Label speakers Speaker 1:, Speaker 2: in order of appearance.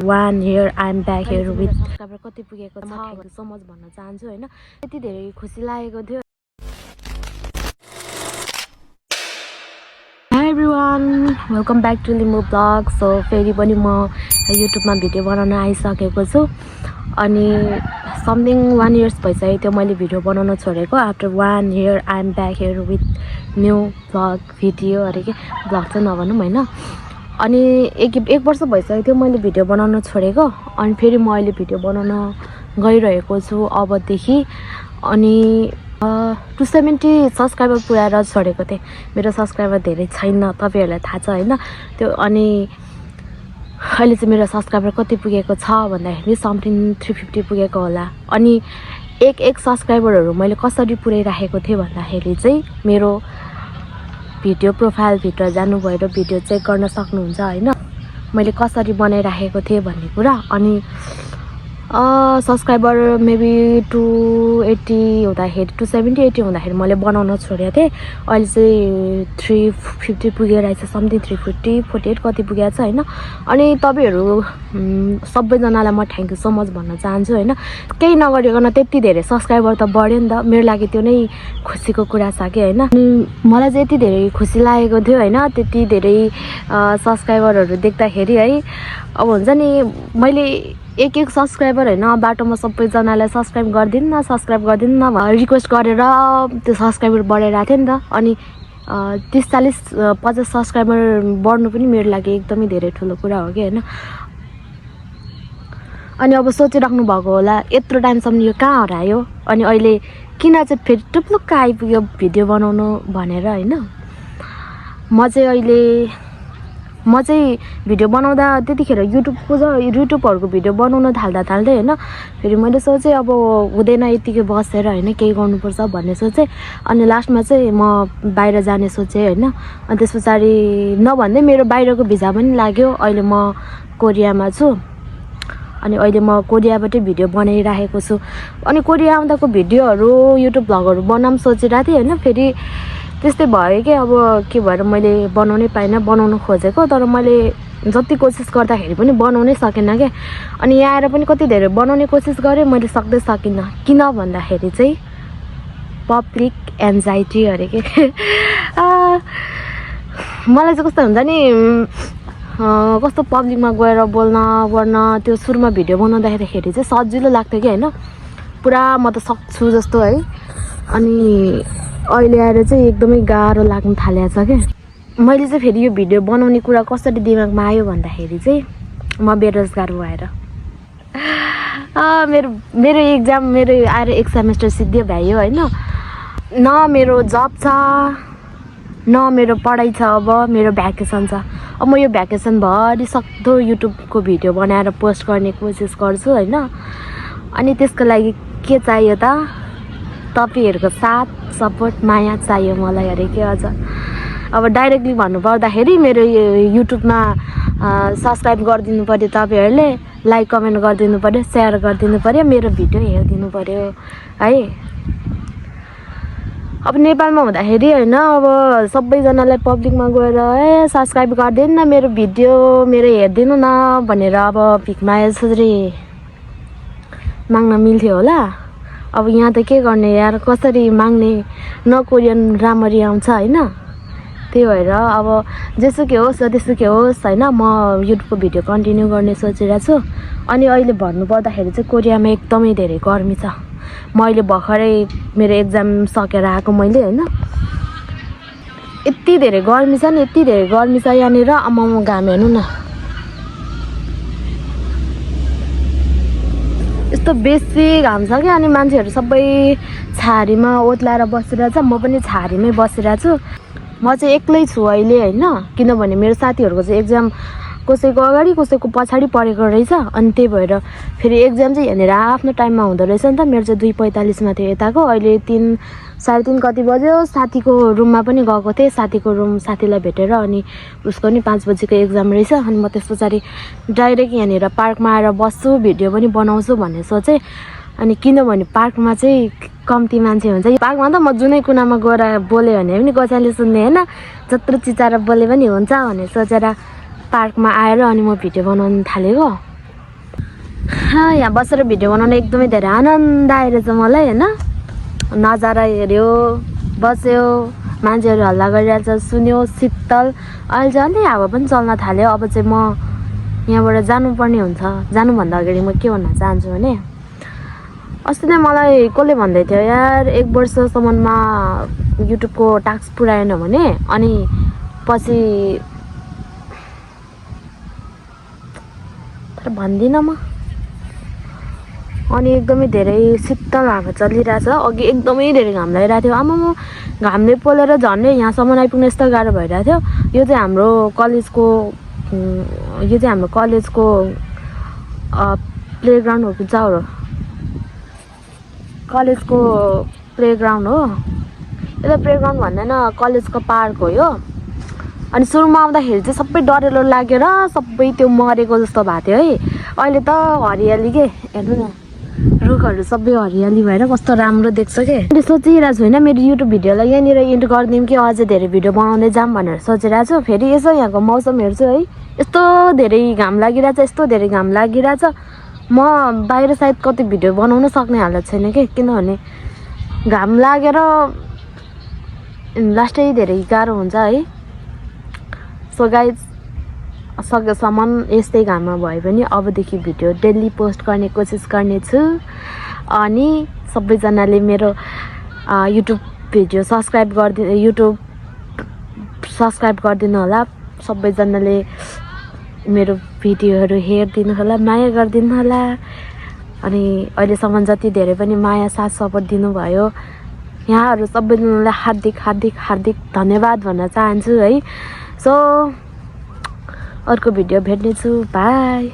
Speaker 1: 1 year I'm back here with subscriber कति पुगेको छ थ्यांक यू सो मच भन्न चाहन्छु हैन यति धेरै खुसी लागेको थियो Hi everyone welcome back to Limbo Vlog so फेरि पनि म YouTube मा भिडियो बनाउन आइसकेको छु अनि something 1 years भइसक्यो त्यो मैले भिडियो बनाउन छोडेको after 1 year I'm back here with new vlog video अरे के vlog चाहिँ नभनौं हैन अनि एक वर्ष भइसक्यो थियो मैले भिडियो बनाउन छोडेको अनि फेरि म अहिले भिडियो बनाउन गइरहेको छु अबदेखि अनि 270 सब्स्क्राइबर पुर्याएर छोडेको थिए मेरो सब्स्क्राइबर धेरै छैन तपाईहरुलाई थाहा छ हैन त्यो अनि अहिले चाहिँ मेरो सब्स्क्राइबर कति पुगेको छ भन्दाखेरि समथिङ 350 पुगेको होला अनि एक सब्स्क्राइबरहरु मैले कसरी पुर्याइराखेको थिए भन्दाखेरि चाहिँ मेरो भिडियो प्रोफाइल भित्र जानु भएर भिडियो चेक गर्न सक्नुहुन्छ हैन मैले कसरी बनाइराखेको थिए भन्ने कुरा अनि सब्स्क्राइबर मेबी 280 हुँदाखेरि 270 80 हुँदाखेरि मैले बनाउन छोडेको थिए अहिले चाहिँ 350 पुगेर आइछ समथिङ 350 48 कति पुगेको छ हैन अनि तपाईहरु सबैजनालाई म थ्यांक यू सो मच भन्न चाहन्छु हैन केही नगरिकन त्यति धेरै सब्स्क्राइबर त बढ्यो नि त मेरो लागि त्यो नै खुसीको कुरा छ के हैन अनि मलाई चाहिँ यति धेरै खुसी लागेको थियो हैन त्यति धेरै सब्स्क्राइबरहरु देख्दाखेरि है अब हुन्छ नि मैले एक सब्स्क्राइबर हैन बाटोमा सबैजनालाई सब्स्क्राइब गर्दिन्न रिक्वेस्ट गरेर त्यो सब्स्क्राइबर बढाइरा थिए नि त अनि 30 40 50 सब्स्क्राइबर बढ्नु पनि मेरो लागि एकदमै धेरै ठुलो कुरा हो के हैन अनि अब सोचिराख्नु भएको होला यत्रो टाइमसम्म यो कहाँ हरायो अनि अहिले किन चाहिँ फेरि टुप्लुक्क आइपुग्यो भिडियो बनाउनु भनेर हैन म चाहिँ भिडियो बनाउँदा त्यतिखेर युट्युबहरुको भिडियो बनाउन थाल्दै हैन फेरि मैले सोचे अब हुँदैन यतिकै बसेर हैन केही गर्नुपर्छ भन्ने सोचे अनि लास्टमा चाहिँ म बाहिर जाने सोचे हैन अनि त्यसपछि नभन्दै मेरो बाहिरको भिजा पनि लाग्यो अहिले म कोरियामा छु अनि अहिले म कोरियाबाटै भिडियो बनाइराखेको छु अनि कोरिया आउँदाको भिडियोहरु युट्युब भ्लगहरु बनाउन सोचिरा थिए हैन फेरि त्यस्तै भयो के अब के भएर मैले बनाउनै पाइन बनाउन खोजेको तर मैले जति कोसिस गर्दाखेरि पनि बनाउनै सकेन के अनि यहाँ आएर पनि कति धेरै बनाउने कोसिस गरे मैले सक्दै सकिन किन भन्दाखेरि चाहिँ पब्लिक एन्जाइटी अरे के मलाई चाहिँ कस्तो हुन्छ नि कस्तो पब्लिकमा गएर बोल्न त्यो सुरुमा भिडियो बनाउँदाखेरि चाहिँ सजिलो लाग्थ्यो के हैन पुरा म त सक्छु जस्तो है अनि अहिले आएर चाहिँ एकदमै गाह्रो लाग्न थालेको छ के मैले चाहिँ फेरि यो भिडियो बनाउने कुरा कसरी दिमागमा आयो भन्दाखेरि चाहिँ म बेरोजगार भएर मेरो एक्जाम मेरो आएर एक सेमेस्टर सिद्धि भयो हैन न मेरो जब छ न मेरो पढाइ छ अब मेरो भ्याकेसन छ अब म यो भ्याकेसन भरि सक्दो युट्युबको भिडियो बनाएर पोस्ट गर्ने कोसिस गर्छु हैन अनि त्यसको लागि के चाहियो त तपाईहरुको साथ सपोर्ट माया चाहियो मलाई अरे के अझ अब डाइरेक्टली भन्नु पर्दाखेरि मेरो युट्युबमा सब्स्क्राइब गरिदिनु पर्यो तपाईहरुले लाइक कमेन्ट गरिदिनु पर्यो शेयर गरिदिनु पर्यो मेरो भिडियो हेरिदिनु पर्यो है अब नेपालमा हुँदाखेरि हैन अब सबैजनालाई पब्लिकमा गएर सब्स्क्राइब गर्दिनु न मेरो भिडियो मेरो हेरिदिनु न भनेर अब भिखमा यसरी माग्न मिल्थ्यो होला अब यहाँ त के गर्ने यार कसरी माग्ने न कोरियन राम्ररी आउँछ हैन त्यही भएर अब जेसुकै होस् हैन म युट्युबको भिडियो कन्टिन्यू गर्ने सोचिरा छु अनि अहिले भन्नु पर्दाखेरि चाहिँ कोरियामा एकदमै धेरै गर्मी छ म अहिले भर्खरै मेरो एक्जाम सकेर आएको मैले हैन यति धेरै गर्मी छ यहाँनिर म घाम हेर्नु न यस्तो बेसी घाम छ के अनि मान्छेहरु सबै छारीमा ओत्लाएर बसिरहेछ म पनि छारीमै बसिरहेछु म चाहिँ एक्लै छु अहिले हैन किनभने मेरो साथीहरुको चाहिँ एक्जाम कसैको अगाडि कसैको पछाडी परेको रहेछ अनि त्यही भएर फेरि एक्जाम चाहिँ यहाँनिर आफ्नो टाइममा हुँदो रहेछ नि त मेरो चाहिँ 2:45 मा थियो यताको अहिले 3 3:30 कति बज्यो साथीको रुममा पनि गएको थिए साथीलाई भेटेर अनि उसको नि 5 बजेको एक्जाम रहेछ अनि म त्यसपछि डाइरेक्ट यहाँनिर पार्कमा आएर बस्छु भिडियो पनि बनाउँछु भन्ने सोचे अनि किनभने पार्कमा चाहिँ कम्ती मान्छे हुन्छ पार्कमा त म जुनै कुनामा गएर बोले भने पनि कसैले सुन्ने हैन जत्रो चिचाएर बोले पनि हुन्छ भन्ने सोचेर पार्कमा आएर अनि म भिडियो बनाउन थालेको यहाँ बसेर भिडियो बनाउन एकदमै धेरै आनन्द आइरहेछ मलाई होइन। नजारा हेऱ्यो, बस्यो, मान्छेहरू हल्ला गरिरहेछ सुन्यो, शीतल। अहिले चाहिँ अलि हावा पनि चल्न थाल्यो। अब चाहिँ म यहाँबाट जानुपर्ने हुन्छ। जानुभन्दा अगाडि म के भन्न चाहन्छु भने अस्ति नै मलाई कसले भन्दै थियो यार 1 वर्षसम्ममा युट्युबको टास्क पुऱ्याएन भने अनि पछि तर भन्दिनँ म। अनि एकदमै धेरै शीतल हावा चलिरहेछ। अघि एकदमै धेरै घाम लागिरहेको थियो। आमा म घामले पोलेर झन्डै यहाँसम्म आइपुग्न यस्तो गाह्रो भइरहेको थियो। यो चाहिँ हाम्रो कलेजको प्लेग्राउन्ड हो कि चाउरो कलेजको प्लेग्राउन्ड हो। यो त प्लेग्राउन्ड भन्दैन, कलेजको पार्क हो यो। अनि सुरुमा आउँदाखेरि चाहिँ सबै डरेलो लागेर सबै त्यो मरेको जस्तो भएको थियो है। अहिले त हरियाली के हेर्नु न, रुखहरू सबै हरियाली भएर कस्तो राम्रो देख्छ के। मैले सोचिरहेको छु होइन मेरो युट्युब भिडियोलाई यहाँनिर इन्ड गरिदिउँ कि अझै धेरै भिडियो बनाउँदै जाऊँ भनेर सोचिरहेको छु। फेरि यसो यहाँको मौसम हेर्छु है, यस्तो धेरै घाम लागिरहेछ, यस्तो धेरै घाम लागिरहेछ। म बाहिर सायद कति भिडियो बनाउन सक्ने हालत छैन कि, किनभने घाम लागेर लास्टै धेरै गाह्रो हुन्छ है। सो गाइज सकेसम्म यस्तै घाममा भए पनि अबदेखि भिडियो डेली पोस्ट गर्ने कोसिस गर्नेछु। अनि सबैजनाले मेरो युट्युब सब्सक्राइब गरिदिनु होला। सबैजनाले मेरो भिडियोहरू हेरिदिनु होला, माया गरिदिनु होला। अनि अहिलेसम्म जति धेरै पनि माया साथ सपोर्ट दिनुभयो यहाँहरू सबैजनालाई हार्दिक हार्दिक हार्दिक धन्यवाद भन्न चाहन्छु है। सो अर्को भिडियो भेट्नेछु। बाई।